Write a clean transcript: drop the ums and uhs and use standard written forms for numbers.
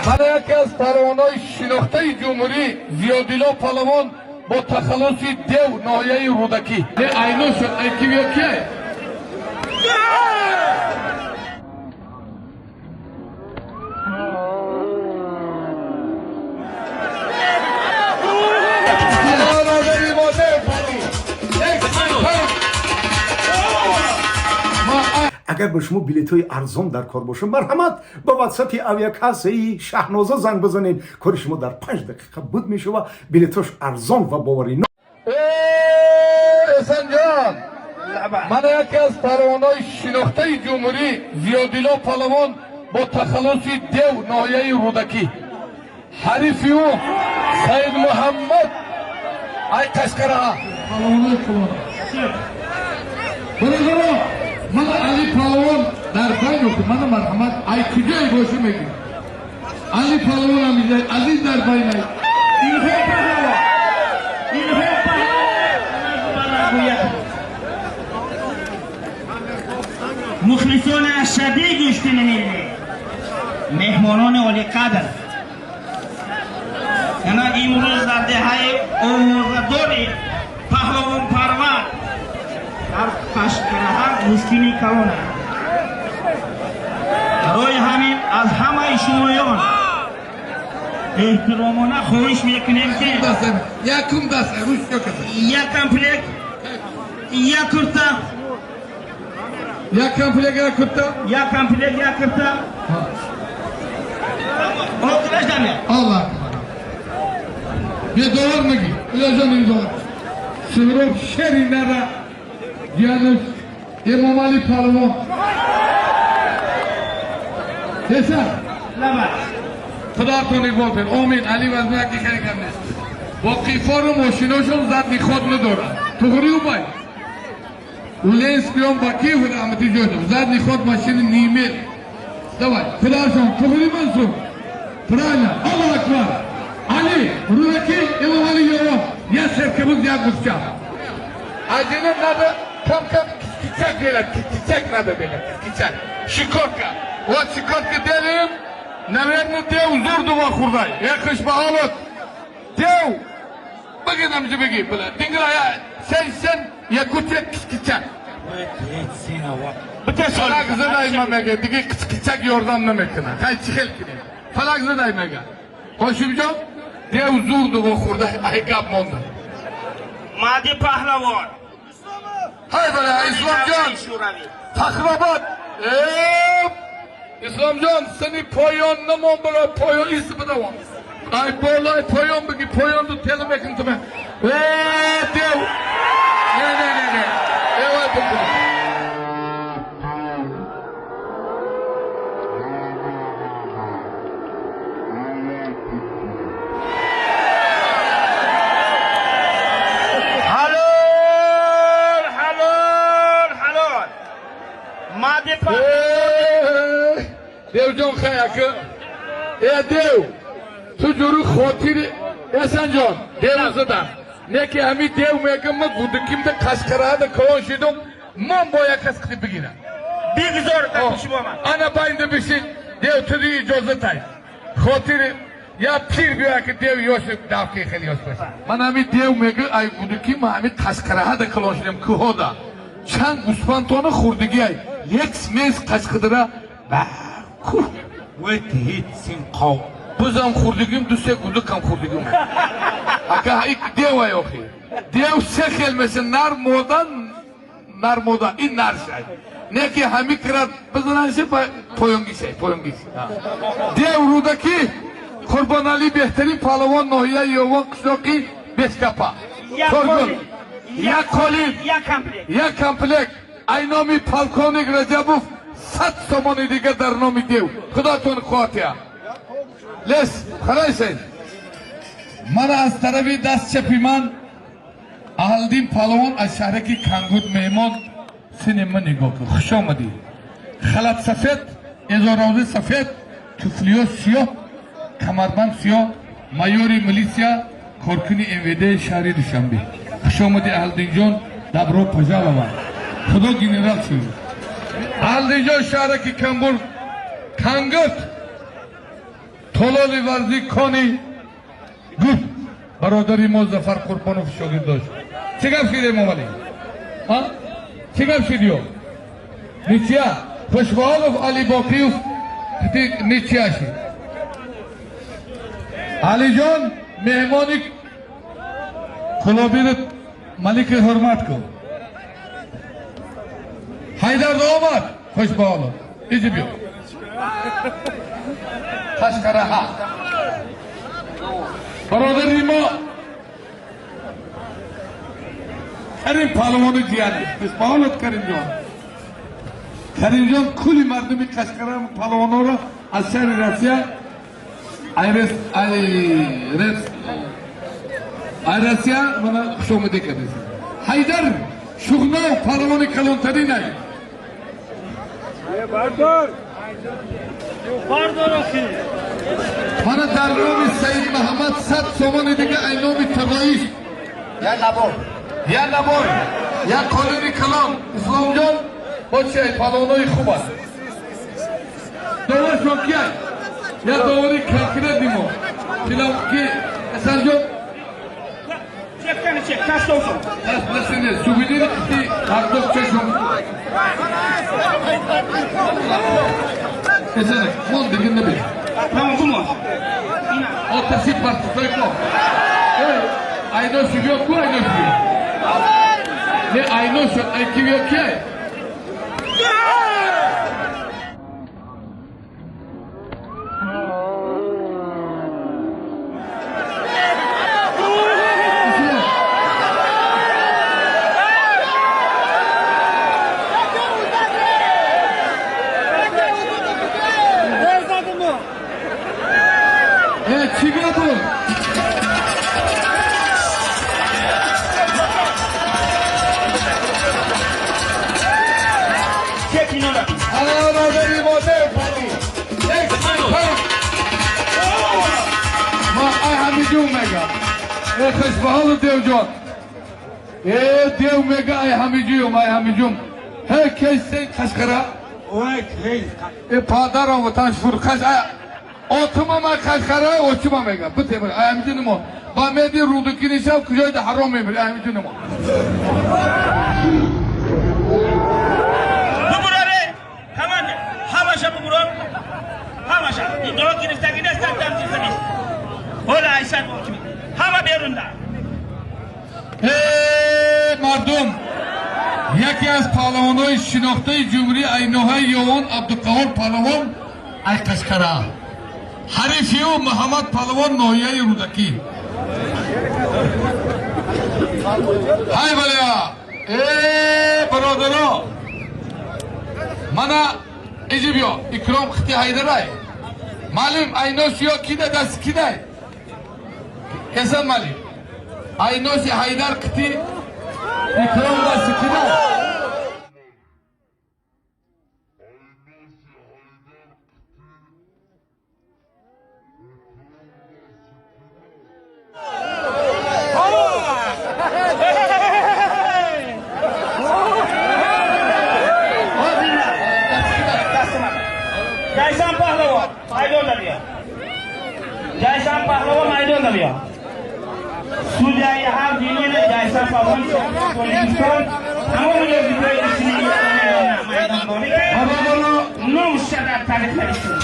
Мана яке аз паҳлавонҳои шинохтаи ҷумҳурӣ, Зиёдилло паҳлавон бо тахаллуси Дев, ноҳияи Рӯдакӣ. Не, айно шуд, ай кивё ки? Агар ба шумо билетҳои арзон дар кор бошад, марҳамат, ба ватсапи авиакассаи Шаҳноза занг бизанед. Кори шумо дар 5 дақиқа буд мешава. Билетҳош арзон ва боварӣ. Эсанҷон, мана яке аз паҳлавонҳои шинохтаи ҷумҳурӣ, Зиёдилло паҳлавон бо тахаллуси Дев, ноҳияи Рӯдакӣ. Ҳарифи ӯ Саидмуҳаммад ай Қашқараҳа. Паҳлавонои калон. Бародаро, мана Али паҳлавон дар байн. Мана, марҳамат, ай куҷое боша мегӯ. Али паҳлавон ҳам азиз дар байнай. Илҳом паҳлавон, Илҳом паҳлавон. Мухлисони ашаддии гӯштини миллӣ, меҳмонони олиқадр, ана имрӯз дар деҳаи овозадори паҳлавонпарвар дар Қашқараҳа гӯштини калон аст. Барои ҳамин аз ҳамаи шумоён эҳтиромона хоҳиш мекунем, ки Якум даст. Як комплект, як курта. Як комплект, як курта. Як комплект, як курта. Окрашдаме. Аллах бедовар мегӣ, илоҷон имзо. Суҳроб шери нара ҷануш Эмомалӣ паҳлавон еса. Лаба. Худоатон иқбол кунед, омин. Али вазми яке хеле кам нест, бо қифору мошиношон задний ход надорад. Туғри убай Уленскиён Бакиев раҳмати ҷойдор задний ход машини не имел. Давай, худоашон туғри, Мансур, правильно. Аллоҳ акбар! Али Рӯдаки, Эмомали Ёвон, як серкабуз, як гусча. Ажина надо кам кам кичак делать, кичак надо делать, кичак. Шикорка. Вот шикорка делаем, наверное, дев зур дува хурдай. Э, ба ҳолат. Дев, бигин амҷи биги, била. Дингра, я, сен, сен, якутия кичак. Фалак задай ма мега, диги кичак ёрдам намекунад. Хай, чӣ хел кунем? Фалак задай мега. Ҳошимҷон, дев зур дува хурдай, ай гап монда. Мади паҳлавон. Ҳай бала, Исломҷон. Фахробод. Исломҷон, сани поён намон бало, поён ист бидавон. Ай болай поён биги, поён ду тела мекун туме. Э, дев. Не, не, не, не. Эвай бикун. Ҳалол, ҳалол, ҳалол, мади паҳлавон. Девҷон, хай ака. Э, дев. Ту ҷуру хотири Эсанҷон, дев задан. Не ки ҳами дев мегам, ма гудукимда Қашқараҳада калон шидум, мон бо як кас қити бигирам. Бигзор, шумо. Ана байнда бишин, дев, туди иҷозатай. Хотири я пир биё ки дев ёши давки хеле ёш боша. Ман ҳами дев мега, ай гудуки ма ҳами Қашқараҳада калон шидам, кӯҳода. Чанд гӯсфандтона хурдигиай. Як смесь қашқидира ба кӯҳ. Бузам хурдигим, ду се гудукам хурдигим. Ака ик девай охи. Дев се хел меша, нар мода, нар мода, ин нар шай. Не ки ҳами кирад бизананши ба поёнгишай, поёнгиш. Дев Рӯдаки, Қурбонали, беҳтарин паҳлавон ноҳияи Ёвон, қишлоқи Бешкапа. Торгул. Як қолиб. Як комплект. Як комплект. Ай номи полковник Раҷабов 100 сомони дига дар номи дев. Худотон қувватия. Лес, харайсен. Мана аз тарафи даст чапи ман Аҳлдин паҳлавон аз шаҳраки Кангуд меҳмон. Сини ман нигоҳ кун, хуш омадӣ. Халат сафед, эзоровзи сафед, туфлиё сиёҳ, камарбанд сиёҳ, майори милисия, коркуни МВД шаҳри Душанбе. Хуш омадӣ, Аҳлдинҷон, добро пожаловать. Худо генерал шуд. Аҳлдинҷон, шаҳраки Камбур, Кангут. Толори варзи кони гуфт бародари мо Зафар Қурбонов шогирд дошт. Чӣ гап шид, Эмомалӣ? Чӣ гап шид ё? Ничья. Хушбаҳолов Алибоқиев ничья шид. Алиҷон, меҳмони кулобиро малики ҳурмат кун. Ҳайдар омад, Хушбаҳолов. Иҷи биё. Қашқараҳа. Бародари мо Карим паҳлавони ҷияни. Хушбаҳолов Каримҷон. Каримҷон кулли мардуми Қашқара паҳлавонҳоро аз шаҳри Россия ай Россия мана хушомадӣ кардест. Ҳайдар Шуғнов паҳлавони калонтарин ай. Бардор! Бардор охи! Мана дар номи Саид Муҳаммад 100 сомони дига ай номи тағоиш. Як набор. Як набор, як қолини калон. Исломҷон, бо чи ай паҳлавонои хуб аст. Доваршон ки ай? Як довари конкретный мо. Филам ки Ҳасанҷон. Чек, чек, кастовсон. Даст насине, сувенир ки картоф чашм. Эсене, мон дига набе. Тамом, бумо. Отаси партисой ко. Айно шубиё ку айно шубиё. Не айно шу ай кивиё ки ай? Чӣ гап буд? Чек инора. Бародари мо дев як панҷ. Ма ай ҳамиҷун мега. Э хушбаҳолу девҷон. Э дев мега ай ҳамиҷуюм, ай ҳамиҷум. Ҳе кесен Қашқара. Э падарам ватан шур қаш ай отума ма Қашқара очума мега. Бите ай ҳамиҷуни мо. Ба меди рудукӣ нишав куҷои ҳаром мебири ай ҳамиҷуни мо. Бубуроре. Команда. Ҳамаша бубурор. Ҳамаша. Индо гирифтагӣ нест, дам гирифта нест. Ҳола айсад ҳокими. Ҳама берунда. Э мардум, яке аз паҳлавонҳои шинохтаи ҷумҳурии айноҳаи Ёвон Абдуқаҳор паҳлавон ай Қашқара. Ҳарифи ӯ Муҳаммад паҳлавон ноҳияи Рӯдакӣ. Ҳай балея! Э бародаро! Мана иҷи биё, Икром хити Ҳайдарай. Маълим айноши ё кида даст кидай? Эсан маълим. Айноши Ҳайдар қити Икром даст кидай? Жайсан паҳлавон майдонда биё. Жайсан паҳлавон майдонда биё. Судяи ҳам динини Жайсан паҳлавон Тоҷикистон тамоми ёзиҳои майдондорӣ Бародаро, ном шадар таърих навиштем.